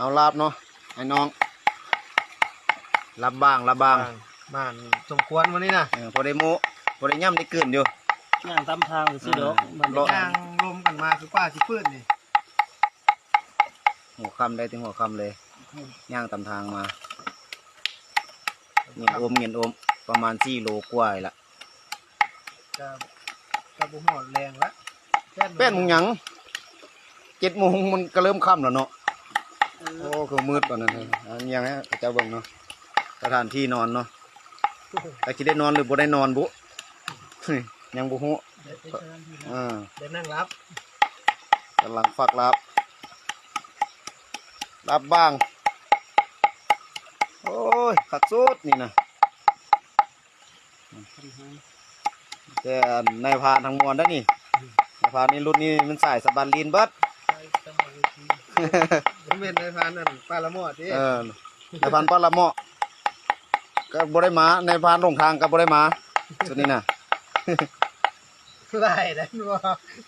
ເອົາລາບເນາະ ໄອ້ນ້ອງ ລາບບາງ ລາບບາງ ໝານສົມຄວນມື້ນີ້ນະ ເອີ ພໍໄດ້ໂມ້ ພໍໄດ້ຫຍ້ຳໄດ້ກືນຢູ່ ຍ່າງຕາມທາງຊື່ໆດອກ ເອີ ມັນ ຍ່າງລົມກັນມາຄືກວ່າຊິຟື້ນນີ້ ຫົວຄ່ຳໄດ້ແຕ່ຫົວຄ່ຳເລີຍ ຍ່າງຕາມທາງມາ ເຫງັນອົມ ເຫງັນອົມ ປະມານສີ່ໂລກວ່ານີ້ລະ ກະ ກະບໍ່ຮອດແລງລະ ແປດໂມງ ແປດໂມງຫຍັງ ເຈັດໂມງມັນກະເລີ່ມຄ່ຳແລ້ວເນາະ ເອີ ໂອ້ ຄືມືດປານນັ້ນ ອັນຫຍັງໃຫ້ເຂົາເຈົ້າເບິ່ງເນາະ ສະຖານທີ່ນອນເນາະ ຈັກຊິໄດ້ນອນຫຼືບໍ່ໄດ້ນອນບຸ ຍັງບໍ່ຮູ້ ໄດ້ ໄດ້ສະຖານທີ່ນອນ ເອີ ໄດ້ນັ່ງຫຼັບ ກຳລັງຟັກລາບ ລາບບາງ ໂອ້ຍ ຄັກສຸດນີ້ນະ ແຕ່ອັນນາຍພານທັງມວນໄດ໋ນີ້ ນາຍພານນີ້ລຸ້ນນີ້ແມ່ນສາຍສະບັນລີນເບິດ ບໍ່ແມ່ນນາຍພານນັ້ນ ປາລະໝໍ້ຕິ ເອີ ນາຍພານປາລະໝໍ້ ກໍບໍ່ໄດ້ມາ ນາຍພານຫຼົງທາງກໍບໍ່ໄດ້ມາ ຊຸດນີ້ນະ ຫຼາຍໄດ໋ບໍ່